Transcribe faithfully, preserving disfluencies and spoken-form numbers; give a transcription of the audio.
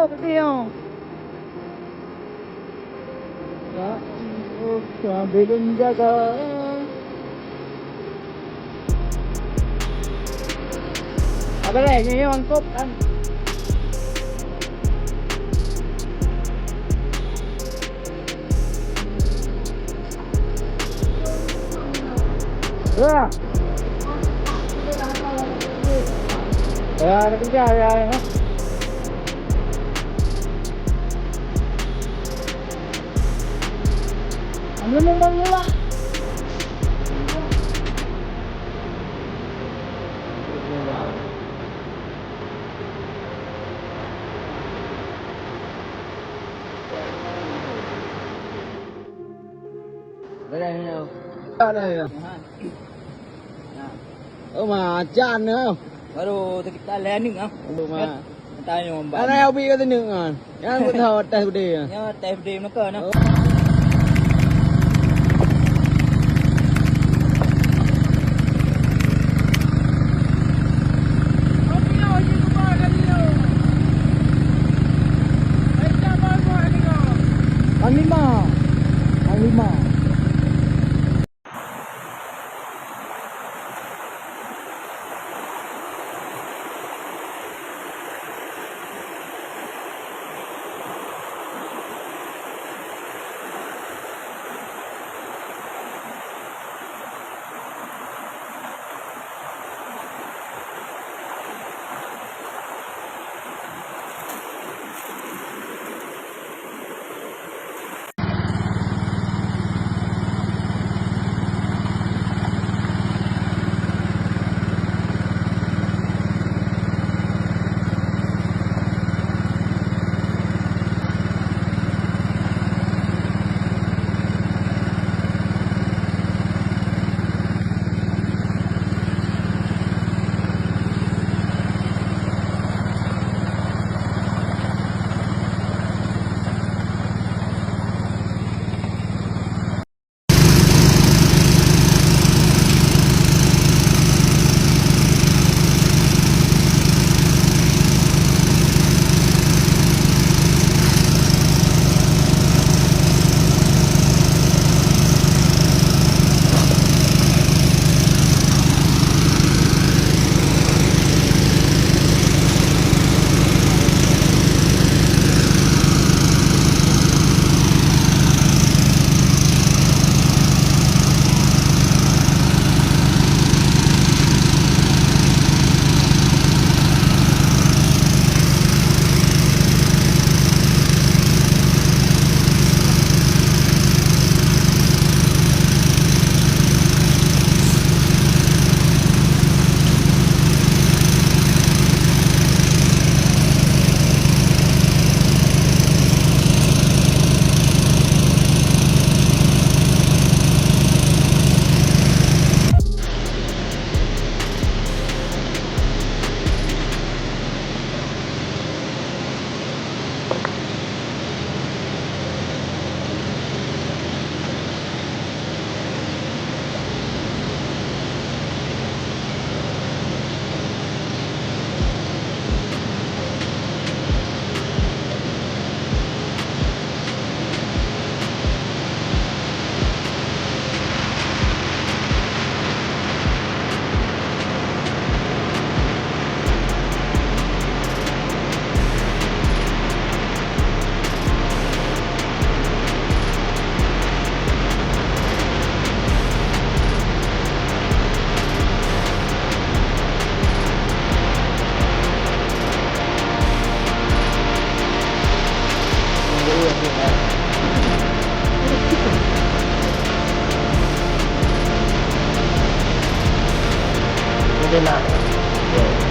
Gede nyoe. Ya, oh, sambil menjaga. Apa lagi? Ini mangkuk kan? Ya. Ya, ada kerja ya, ya. Ambil nombor dulu lah. Ada ya. Oh, macan ya. Baru sekitar leh aneuk ah. Oh, ma. Tanya mbak. Anak abi kata aneuk kan. Yang aku tahu atas gede ya. Ya, atas gede mereka nah. Oh. Panglima. Jadi lah.